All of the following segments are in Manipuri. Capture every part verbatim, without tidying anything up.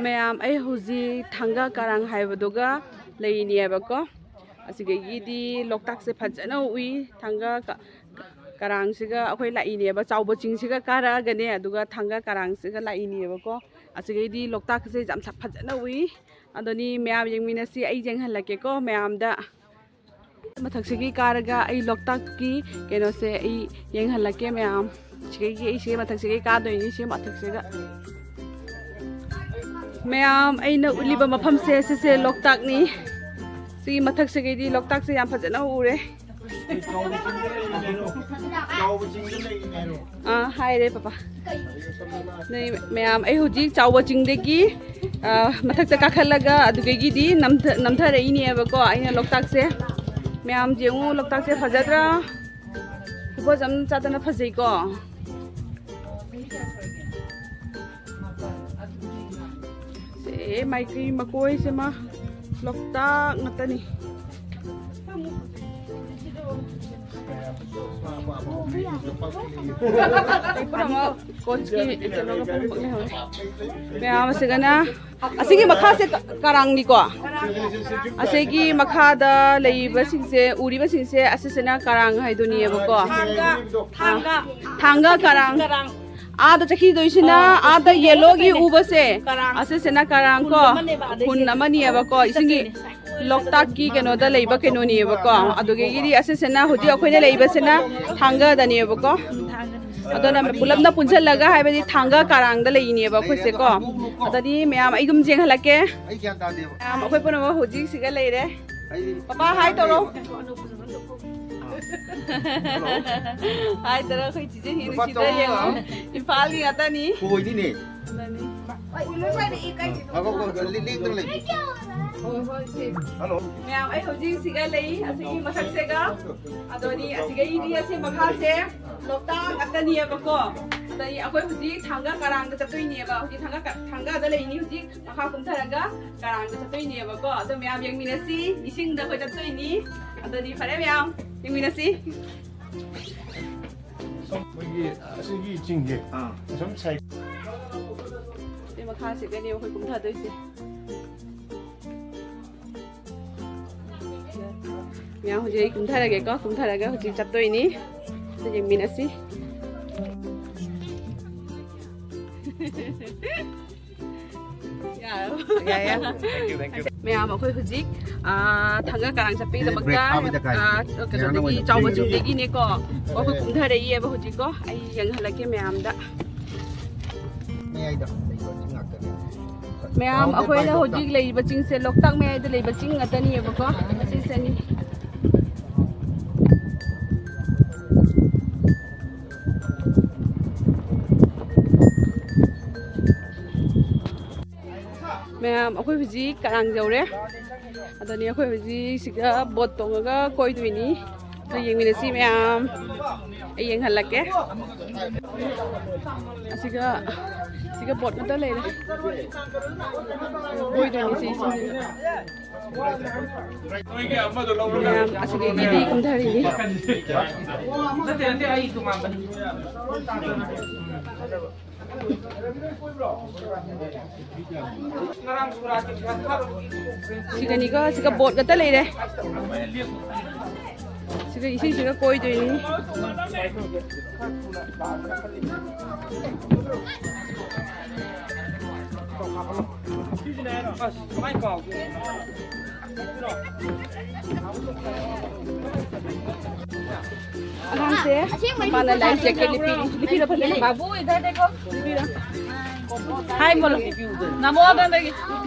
ꯃꯌꯥꯝ, ꯑꯩ ꯍꯧꯖꯤꯛ ꯊꯥꯡꯒ ꯀꯔꯥꯡ ꯍꯥꯏꯕꯗꯨꯒ ꯂꯩꯔꯤꯅꯦꯕꯀꯣ꯫ ꯑꯁꯤꯗꯒꯤꯗꯤ ꯂꯣꯛꯇꯥꯛꯁꯦ ꯐꯖꯅ ꯎꯏ꯫ ꯊꯥꯡꯒ ꯀ-, ꯀꯔꯥꯡꯁꯤꯒ ꯑꯩꯈꯣꯏ ꯂꯥꯛꯏꯅꯦꯕ, ꯆꯥꯎꯕ ꯆꯤꯡꯁꯤꯒ ꯀꯥꯔꯛꯑꯒꯅꯦ, ꯑꯗꯨꯒ ꯊꯥꯡꯒ ꯀꯔꯥꯡꯁꯤꯒ ꯂꯥꯛꯏꯅꯦꯕꯀꯣ꯫ ꯑꯁꯤꯗꯒꯤꯗꯤ ꯂꯣꯛꯇꯥꯛꯁꯦ ꯌꯥꯝ ꯁ-, ꯐꯖꯅ ꯎꯏ꯫ ꯑꯗꯨꯅꯤ ꯃꯌꯥꯝ ꯌꯦꯡꯃꯤꯟꯅꯁꯤ, ꯑꯩ ꯌꯦꯡꯍꯜꯂꯛꯀꯦꯀꯣ ꯃꯌꯥꯝꯗ꯫ ꯃꯊꯛꯁꯤꯒꯤ ꯀꯥꯔꯒ ꯑꯩ ꯂꯣꯛꯇꯥꯛꯀꯤ ꯀꯩꯅꯣꯁꯦ ꯑꯩ ꯌꯦꯡꯍꯜꯂꯛꯀꯦ ꯃꯌꯥꯝ꯫ ꯁꯤꯒꯤ ꯑꯩ ꯁꯤ ꯃꯊꯛꯁꯤꯒꯤ ꯀꯥꯗꯣꯏꯅꯤ, ꯁꯤ ꯃꯊꯛꯁꯤꯒ꯫ ꯃꯌꯥꯝ, ꯑꯩꯅ ꯎꯠꯂꯤꯕ ꯃꯐꯝꯁꯦ ꯁꯤꯁꯦ ꯂꯣꯛꯇꯥꯛꯅꯤ꯫ ꯁꯤꯒꯤ ꯃꯊꯛꯁꯤꯒꯤꯗꯤ ꯂꯣꯛꯇꯥꯛꯁꯦ ꯌꯥꯝ ꯐꯖꯅ ꯎꯔꯦ꯫ ꯑꯥ, ꯍꯥꯏꯔꯦ ꯄꯄꯥ꯫ ꯅꯣꯏ ꯃꯌꯥꯝ, ꯑꯩ ꯍꯧꯖꯤꯛ ꯆꯥꯎꯕ ꯆꯤꯡꯗꯒꯤ, ꯑꯥ, ꯃꯊꯛꯇ ꯀꯥꯈꯠꯂꯒ ꯑꯗꯨꯗꯒꯤꯗꯤ ꯅꯝꯊ-, ꯅꯝꯊꯔꯛꯏꯅꯦꯕꯀꯣ ꯑꯩꯅ ꯂꯣꯛꯇꯥꯛꯁꯦ꯫ ꯃꯌꯥꯝ ꯌꯦꯡꯉꯨ, ꯂꯣꯛꯇꯥꯛꯁꯦ ꯐꯖꯗ꯭ꯔꯥ? ꯈꯨꯐꯖ ꯑꯃ ꯆꯥꯗꯅ ꯐꯖꯩꯀꯣ꯫ ꯁꯦ, ꯃꯥꯏꯀꯩ ꯃꯀꯣꯏꯁꯦ ꯃꯥ ꯂꯣꯛꯇꯥꯛ ꯉꯥꯛꯇꯅꯤ꯫ ꯑꯩ ꯄꯨꯝꯅꯃꯛ ꯀꯣꯆꯀꯤ ꯀꯩꯅꯣꯒ ꯄꯨꯝꯅꯃꯛ ꯂꯩꯍꯧꯔꯦ꯫ ꯃꯌꯥꯝ ꯑꯁꯤꯒꯅ ꯑꯁꯤꯒꯤ ꯃꯈꯥꯁꯦ ꯀ-, ꯀꯔꯥꯡꯅꯤꯀꯣ꯫ ꯑꯁꯤꯒꯤ ꯃꯈꯥꯗ ꯂꯩꯔꯤꯕꯁꯤꯡꯁꯦ, ꯎꯔꯤꯕꯁꯤꯡꯁꯦ, ꯑꯁꯤꯁꯤꯅ ꯀꯔꯥꯡ ꯍꯥꯏꯗꯨꯅꯦꯕꯀꯣ꯫ ꯊꯥꯡꯒ, ꯊꯥꯡꯒ, ꯊꯥꯡꯒ ꯀꯔꯥꯡ꯫ ꯀꯔꯥꯡ꯫ ꯑꯥꯗ ꯆꯠꯈꯤꯗꯣꯏꯁꯤꯅ, ꯑꯥ, ꯑꯥꯗ ꯎꯈꯨꯟ ꯌꯦꯂꯣꯒꯤ ꯑꯃꯈꯛꯇꯅꯦ꯫ ꯎꯕꯁꯦ, ꯀꯔꯥꯡ꯫ ꯑꯁꯤꯁꯤꯅ ꯀꯔꯥꯡ ꯀꯣ꯫ ꯎꯈꯨꯟ ꯑꯃꯅꯦꯕ, ꯑꯗꯩ ꯎꯈꯨꯟ ꯁꯤ ꯑꯃꯅꯤꯌꯦꯕꯀꯣ꯫ ꯏꯁꯤꯡꯒꯤ ꯆꯠꯇꯣꯏꯅꯦ꯫ ꯂꯣꯛꯇꯥꯛꯀꯤ ꯀꯩꯅꯣꯗ ꯂꯩꯕ ꯀꯩꯅꯣꯅꯦꯕꯀꯣ꯫ ꯑꯗꯨꯗꯒꯤꯗꯤ ꯑꯁꯤꯁꯤꯅ ꯍꯧꯖꯤꯛ ꯑꯩꯈꯣꯏꯅ ꯂꯩꯕꯁꯤꯅ ꯊꯥꯡꯒꯗꯅꯦꯕꯀꯣ꯫ ꯎꯝ, ꯊꯥꯡꯒꯅꯤ꯫ ꯑꯗꯨꯅ ꯄꯨꯂꯞꯅ ꯄꯨꯟꯁꯤꯜꯂꯒ, ꯍꯥꯏꯕꯗꯤ ꯊꯥꯡꯒ ꯀꯔꯥꯡꯗ ꯂꯩꯔꯤꯅꯦꯕ ꯑꯩꯈꯣꯏꯁꯦꯀꯣ꯫ ꯑꯗꯨꯗꯤ ꯃꯌꯥꯝ ꯑꯩ ꯑꯗꯨꯝ ꯌꯦꯡꯍꯜꯂꯛꯀꯦ꯫ ꯑꯩ ꯒ꯭ꯌꯥꯟ ꯇꯥꯗꯦꯕ꯫ ꯃꯌꯥꯝ ꯑꯩꯈꯣꯏ ꯄꯨꯝꯅꯃꯛ ꯍꯧꯖꯤꯛ ꯁꯤꯒ ꯂꯩꯔꯦ꯫ ꯑꯩ ꯄꯄꯥ ꯍꯥꯏ ꯇꯧꯔꯣ꯫ ꯍꯥꯏ ꯇꯧꯔꯣ, ꯑꯩꯈꯣꯏ ꯆꯤꯆꯦ ꯅꯨꯡꯁꯤꯗ꯭ꯔꯥ ꯌꯦꯡꯉꯣ꯫ ꯏꯝꯐꯥꯜꯒꯤ ꯉꯥꯛꯇꯅꯤ꯫ ꯈꯣꯏꯅꯤꯅꯦ꯫ ꯑꯗꯨꯅꯤ꯫ ꯉꯥꯏꯈꯣ, ꯉꯥꯏꯈꯣ, ꯂꯦ-, ꯂꯦꯡꯗꯅ ꯂꯩ꯫ ꯍꯜꯂꯣ꯫ ꯃꯌꯥꯝ, ꯑꯩ ꯍꯧꯖꯤꯛ ꯁꯤꯒ ꯂꯩ, ꯑꯁꯤꯒꯤ ꯃꯊꯛꯁꯤꯒ꯫ ꯑꯗꯨꯅꯤ, ꯑꯁꯤꯒꯩꯗꯤ ꯑꯁꯤ ꯃꯈꯥꯁꯦ ꯂꯣꯛꯇꯥꯛ ꯉꯥꯛꯇꯅꯤꯌꯦꯕꯀꯣ꯫ ꯑꯗꯩ ꯑꯩꯈꯣꯏ ꯍꯧꯖꯤꯛ ꯊꯥꯡꯒ ꯀꯔꯥꯡꯗ ꯆꯠꯇꯣꯏꯅꯦꯕ꯫ ꯍꯧꯖꯤꯛ ꯊꯥꯡꯒ ꯀ-, ꯊꯥꯡꯒꯗ ꯂꯩꯅꯤ ꯍꯧꯖꯤꯛ꯫ ꯃꯈꯥ ꯀꯨꯝꯊꯔꯒ ꯀꯔꯥꯡꯗ ꯆꯠꯇꯣꯏꯅꯦꯕꯀꯣ꯫ ꯑꯗꯣ ꯃꯌꯥꯝ ꯌꯦꯡꯃꯤꯟꯅꯁꯤ, ꯏꯁꯤꯡꯗ ꯑꯩꯈꯣꯏ ꯆꯠꯇꯣꯏꯅꯤ꯫ ꯑꯗꯨꯗꯤ ꯐꯔꯦ ꯃꯌꯥꯝ, ꯌꯦꯡꯃꯤꯟꯅꯁꯤ꯫ ꯃꯣꯏꯒꯤ ꯑꯁꯤꯒꯤ ꯆꯤꯡꯁꯦ ꯑꯥ꯫ ꯑꯁꯨꯝ ꯁꯥꯏ꯫ ꯁꯤ ꯃꯈꯥꯁꯤꯗꯅꯦ ꯑꯩꯈꯣꯏ ꯀꯨꯝꯊꯗꯣꯏꯁꯦ꯫ ꯃꯌꯥꯝ ꯍꯧꯖꯤꯛ ꯑꯩ ꯀꯨꯝꯊꯔꯒꯦꯀꯣ, ꯀꯨꯝꯊꯔꯒ ꯍꯧꯖꯤꯛ ꯆꯠꯇꯣꯏꯅꯤ꯫ ꯑꯗꯨ ꯌꯦꯡꯃꯤꯟꯅꯁꯤ꯫ ꯌꯥꯔꯦ꯫ ꯌꯥꯔꯦ, ꯌꯥꯔꯦ꯫ Thank you, thank you. ꯃꯌꯥꯝ ꯑꯩꯈꯣꯏ ꯍꯧꯖꯤꯛ, ꯑꯥ, ꯊꯥꯡꯒ ꯀꯔꯥꯡ ꯆꯠꯄꯒꯤꯗꯃꯛꯇ, break ꯐꯥꯕꯩꯗ ꯀꯥꯏ? ꯑꯥ, ꯀꯩꯅꯣꯗꯒꯤ, ꯌꯥꯅꯕ ꯆꯥꯎꯕ ꯆꯤꯡꯗꯒꯤꯅꯦꯀꯣ ꯑꯩꯈꯣꯏ ꯀꯨꯝꯊꯔꯛꯏꯌꯦꯕ ꯍꯧꯖꯤꯛꯀꯣ꯫ ꯑꯩ ꯌꯦꯡꯍꯜꯂꯛꯀꯦ ꯃꯌꯥꯝꯗ꯫ ꯃꯌꯥꯏꯗ ꯂꯩꯕ ꯆꯤꯡ ꯉꯥꯛꯇꯅꯦ꯫ ꯃꯌꯥꯝ, ꯆꯥꯎꯗꯦ ꯑꯩꯈꯣꯏꯅ ꯄꯥꯏꯊꯣꯛꯇ꯫ ꯍꯧꯖꯤꯛ ꯂꯩꯔꯤꯕ ꯆꯤꯡꯁꯦ ꯂꯣꯛꯇꯥꯛ ꯃꯌꯥꯏꯗ ꯂꯩꯕ ꯆꯤꯡ ꯉꯥꯛꯇꯅꯤꯌꯦꯕꯀꯣ꯫ ꯑꯁꯤꯁꯤꯅꯤ꯫ ꯃꯌꯥꯝ, ꯑꯩꯈꯣꯏ ꯍꯧꯖꯤꯛ ꯀꯔꯥꯡ ꯌꯧꯔꯦ꯫ ꯑꯗꯨꯅꯤ ꯑꯩꯈꯣꯏ ꯍꯧꯖꯤꯛ ꯁꯤꯒ ꯕꯣꯠ ꯇꯣꯡꯉꯒ ꯀꯣꯏꯗꯣꯏꯅꯤ꯫ ꯑꯗꯨ ꯌꯦꯡꯃꯤꯟꯅꯁꯤ ꯃꯌꯥꯝ꯫ ꯑꯩ ꯌꯦꯡꯍꯜꯂꯛꯀꯦ꯫ ꯑꯁꯤꯒ, ꯁꯤꯒ ꯕꯣꯠ ꯉꯥꯛꯇ ꯂꯩꯔꯦ꯫ ꯀꯣꯏꯗꯣꯏꯅꯤ ꯁꯤ ꯏꯁꯤꯡꯁꯤꯗ꯫ ꯃꯌꯥꯝ ꯑꯁꯤꯗꯒꯤꯗꯤ ꯀꯨꯝꯊꯔꯤꯅꯤ꯫ ꯁꯤꯒꯅꯤꯀꯣ, ꯁꯤꯒ ꯕꯣꯠ ꯉꯥꯛꯇ ꯂꯩꯔꯦ꯫ ꯁꯤꯒ ꯏꯁꯤꯡꯁꯤꯒ ꯀꯣꯏꯗꯣꯏꯅꯤ꯫ ꯑꯉꯥꯡꯁꯦ, ꯃꯄꯥꯅ life jacket ꯂꯤꯠꯄꯤꯔꯤ꯫ ꯂꯤꯠꯄꯤꯔꯣ ꯐꯖꯅ꯫ बाबू, इधर देखो। ꯂꯤꯠꯄꯤꯔꯣ꯫ हाय बोलो। ꯅꯃꯣ ꯑꯗꯣꯝꯗꯒꯤ꯫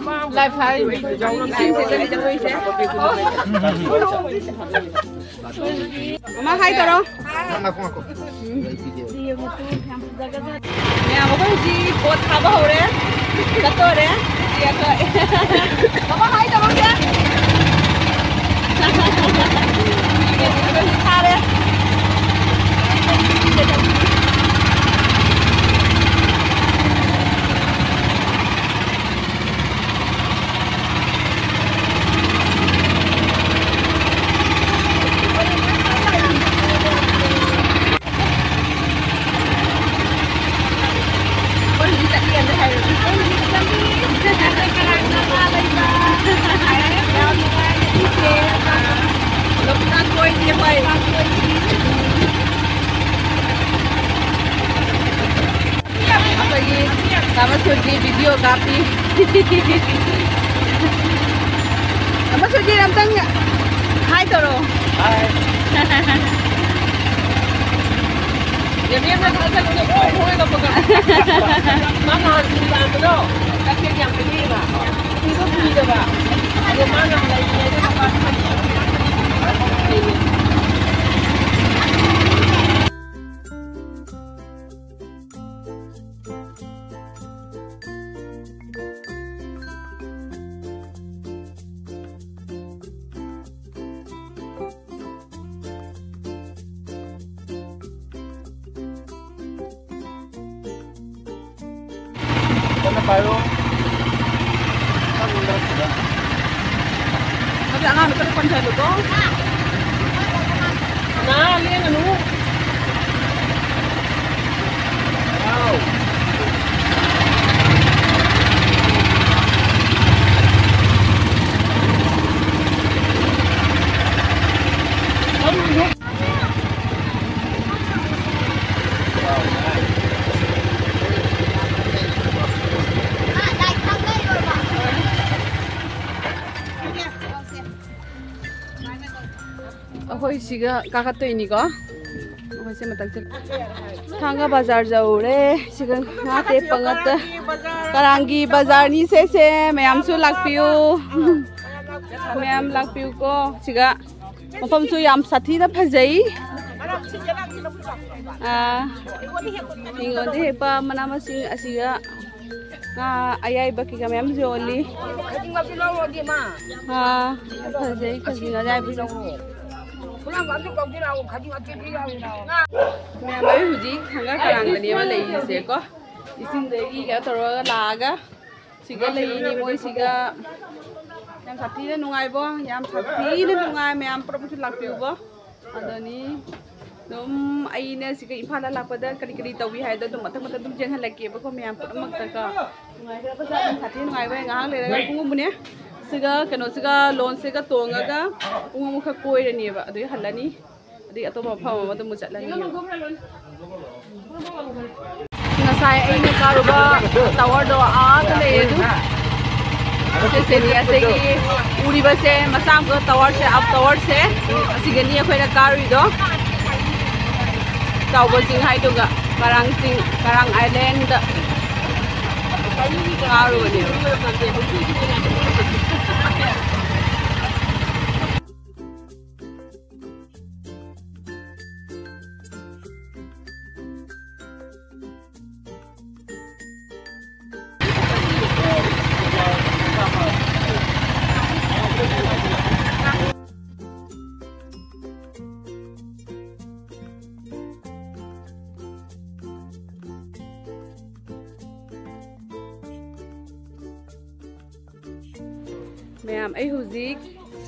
Life ꯍꯥꯏ꯫ ꯏꯁꯤꯡꯁꯤꯗꯅꯤ ꯆꯠꯇꯣꯏꯁꯦ꯫ ꯃꯃꯥ ꯍꯥꯏ ꯇꯧꯔꯣ꯫ ꯉꯥꯏꯈꯣ, ꯉꯥꯏꯈꯣ꯫ ꯃꯌꯥꯝ ꯑꯩꯈꯣꯏ ꯍꯧꯖꯤꯛ ꯕꯣꯠ ꯊꯥꯕ ꯍꯧꯔꯦ꯫ ꯆꯠꯇꯣꯔꯦ꯫ ꯃꯃꯥ ꯍꯥꯏ ꯇꯧꯔꯣ ꯁꯦ꯫ ꯊꯥꯔꯦ꯫ ꯑꯩꯈꯣꯏꯒꯤ ꯇꯥꯃꯁꯨꯒꯤ ꯚꯤꯗꯤꯑꯣ ꯀꯥꯞꯄꯤ꯫ ꯇꯥꯃꯁꯨꯒꯤ ꯑꯝꯇꯪ ꯍꯥꯏ ꯇꯧꯔꯣ꯫ ꯍꯥꯏ꯫ ꯌꯥꯝ ꯌꯥꯝꯅ ꯊꯥꯖꯜꯂꯨꯅꯦ, ꯍꯣꯏ ꯍꯣꯏ ꯂꯧꯕꯒ꯫ ꯃꯥ ꯅꯍꯥꯟ ꯁꯤꯡ ꯂꯥꯛꯄꯗꯣ, ꯀꯛꯆꯦꯡ ꯌꯥꯝ ꯄꯤꯛꯏꯕ꯫ ꯀꯨꯏꯕ ꯀꯨꯏꯗꯕ꯫ ꯑꯗꯣ ꯃꯥꯅ ꯂꯩꯔꯤꯉꯩꯗ ꯃꯄꯥꯟ ꯊꯣꯛꯍꯟꯅꯤꯡꯕ꯫ ꯀꯟꯅ ꯄꯥꯏꯔꯣ꯫ ꯈꯪꯗ꯭ꯔꯦ ꯁꯤꯗ꯫ ꯑꯗꯨ ꯑꯉꯥꯡꯗꯣ ꯈꯔ ꯀꯣꯟꯊꯍꯜꯂꯨꯀꯣ꯫ ꯅꯥ, ꯂꯦꯡꯒꯅꯨ꯫ ꯋꯥꯎ꯫ ꯑꯩꯈꯣꯏ ꯁꯤꯒ ꯀꯥꯈꯠꯇꯣꯏꯅꯤꯀꯣ꯫ ꯑꯩꯈꯣꯏꯁꯦ ꯃꯊꯛꯇ ꯊꯥꯡꯒ ꯕꯖꯥꯔ ꯌꯧꯔꯦ꯫ ꯁꯤꯒ ꯉꯥ ꯇꯦꯛꯄ ꯉꯥꯛꯇ꯫ ꯀꯔꯥꯡꯒꯤ ꯕꯖꯥꯔꯅꯤ ꯁꯦꯁꯦ꯫ ꯃꯌꯥꯝꯁꯨ ꯂꯥꯛꯄꯤꯌꯨ꯫ ꯃꯌꯥꯝ ꯂꯥꯛꯄꯤꯌꯨꯀꯣ꯫ ꯁꯤꯒ ꯃꯐꯝꯁꯨ ꯌꯥꯝ ꯁꯥꯊꯤꯅ ꯐꯖꯩ꯫ ꯑꯥ, ꯍꯤꯡꯒꯣꯜꯗ ꯍꯦꯛꯄ ꯃꯅꯥ ꯃꯁꯤꯡ ꯑꯁꯤꯒ ꯉꯥ ꯑꯌꯥꯏꯕ ꯀꯩꯀꯥ ꯃꯌꯥꯝ ꯌꯣꯜꯂꯤ꯫ ꯑꯥ, ꯐꯖꯩ, ꯈꯖꯤꯡ ꯑꯌꯥꯏꯕꯁꯨ꯫ ꯃꯌꯥꯝ, ꯑꯩ ꯍꯧꯖꯤꯛ ꯊꯥꯡꯒ ꯀꯔꯥꯡꯗꯅꯦꯕ ꯂꯩꯔꯤꯁꯦꯀꯣ꯫ ꯏꯁꯤꯡꯗꯒꯤ ꯀꯩꯅꯣ ꯇꯧꯔꯒ ꯂꯥꯛꯑꯒ ꯁꯤꯒ ꯂꯩꯔꯤꯅꯤ ꯃꯣꯏꯁꯤꯒ꯫ ꯌꯥꯝ ꯁꯥꯊꯤꯅ ꯅꯨꯡꯉꯥꯏꯕꯣ, ꯌꯥꯝ ꯁꯥꯊꯤꯅ ꯅꯨꯡꯉꯥꯏ꯫ ꯃꯌꯥꯝ ꯄꯨꯂꯞ ꯑꯃꯁꯨ ꯂꯥꯛꯄꯤꯌꯨꯕꯣ꯫ ꯑꯗꯨꯅꯤ ꯑꯗꯨꯝ ꯑꯩꯅ ꯁꯤꯒ ꯏꯝꯐꯥꯜꯗ ꯂꯥꯛꯄꯗ ꯀꯔꯤ ꯀꯔꯤ ꯇꯧꯏ ꯍꯥꯏꯗꯣ ꯑꯗꯨꯝ ꯃꯊꯪ ꯃꯊꯪ ꯑꯗꯨꯝ ꯌꯦꯡꯍꯜꯂꯛꯀꯦꯕꯀꯣ ꯃꯌꯥꯝ ꯄꯨꯝꯅꯃꯛꯇꯀꯣ꯫ ꯅꯨꯡꯉꯥꯏꯈ꯭ꯔꯕ ꯖꯥꯠꯅꯤ, ꯁꯥꯊꯤꯅ ꯅꯨꯡꯉꯥꯏꯕ꯫ ꯉꯥꯏꯍꯥꯛ ꯂꯩꯔꯒ ꯈꯣꯡꯎꯞ ꯑꯃꯨꯛꯅꯦ꯫ ꯁꯤꯒ ꯀꯩꯅꯣꯁꯤꯒ ꯂꯣꯟꯁꯤꯒ ꯇꯣꯡꯉꯒ ꯄꯨꯡ ꯑꯃꯈꯛ ꯀꯣꯏꯔꯅꯦꯕ, ꯑꯗꯨꯒꯤ ꯍꯜꯂꯅꯤ꯫ ꯑꯗꯨꯒꯤ ꯑꯇꯣꯞꯄ ꯃꯐꯝ ꯑꯃꯗ ꯑꯃꯨꯛ ꯆꯠꯂꯅꯤ꯫ ꯉꯁꯥꯏ ꯑꯩꯅ ꯀꯥꯔꯨꯕ ꯇꯋꯔꯗꯣ ꯑꯥꯗ ꯂꯩꯌꯦ ꯑꯗꯨ꯫ ꯁꯤꯁꯤꯅꯤ ꯑꯁꯤꯒꯤ ꯎꯔꯤꯕꯁꯦ ꯃꯆꯥ ꯑꯃꯒ ꯇꯋꯔꯁꯦ, ꯑꯞ ꯇꯋꯔꯁꯦ꯫ ꯑꯁꯤꯒꯅꯤ ꯑꯩꯈꯣꯏꯅ ꯀꯥꯔꯨꯏꯗꯣ꯫ ꯆꯥꯎꯕ ꯆꯤꯡ ꯍꯥꯏꯗꯨꯒ ꯃꯔꯥꯡ ꯆꯤꯡ, ꯃꯔꯥꯡ ꯑꯥꯏꯂꯦꯟꯗ ꯀꯥꯔꯨꯕꯅꯦꯕ꯫ ꯃꯌꯥꯝ, ꯑꯩ ꯍꯧꯖꯤꯛ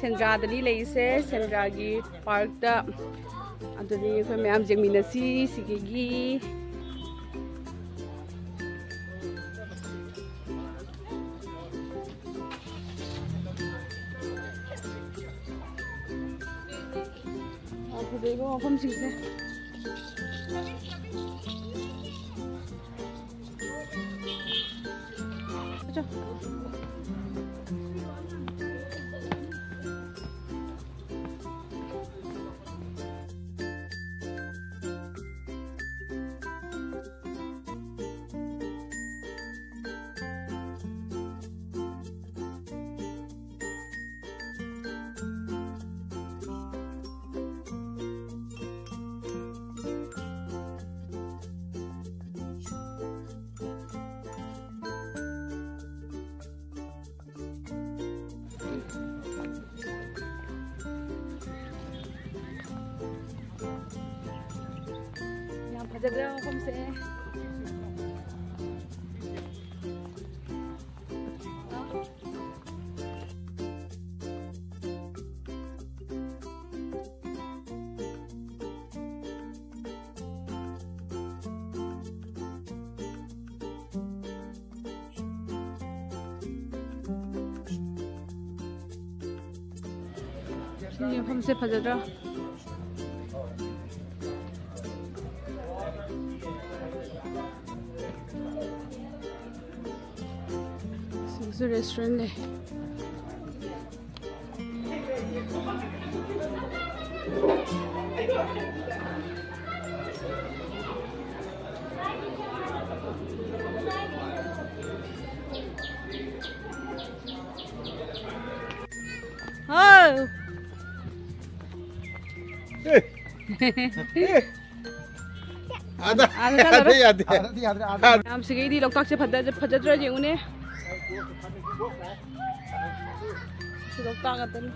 ꯁꯦꯟꯗ꯭ꯔꯥꯗꯅꯤ ꯂꯩꯔꯤꯁꯦ, ꯁꯦꯟꯗ꯭ꯔꯥꯒꯤ ꯄꯥꯔꯛꯇ꯫ ꯑꯗꯨꯗꯤ ꯑꯩꯈꯣꯏ ꯃꯌꯥꯝ ꯌꯦꯡꯃꯤꯟꯅꯁꯤ ꯁꯤꯒꯤ꯫ ꯌꯥꯝ ꯐꯖꯩꯀꯣ ꯃꯐꯝꯁꯤꯡꯁꯦ꯫ ꯌꯥꯝ ꯐꯖꯗ꯭ꯔꯥ ꯃꯐꯝꯁꯦ? ꯁꯤ ꯃꯐꯝꯁꯦ ꯐꯖꯗ꯭ꯔꯥ? ꯁꯤꯒꯤꯁꯨ restaurant ꯅꯦ꯫ ꯍꯥꯎ꯫ ꯑꯦ꯫ ꯑꯦ꯫ ꯑꯥꯗ꯫ ꯑꯥꯗ ꯆꯠꯂꯔꯣꯏ꯫ ꯌꯥꯗꯦ, ꯌꯥꯗꯦ꯫ ꯑꯥꯗꯗꯤ ꯌꯥꯗ꯭ꯔꯦ, ꯑꯥꯗ꯫ ꯃꯌꯥꯝꯁꯤꯒꯤꯗꯤ ꯂꯣꯛꯇꯥꯛꯁꯦ ꯐꯖ-, ꯐꯖꯗ꯭ꯔꯥ ꯌꯦꯡꯉꯨꯅꯦ꯫ ꯁꯤ ꯂꯣꯛꯇꯥꯛ ꯉꯥꯛꯇꯅꯤ꯫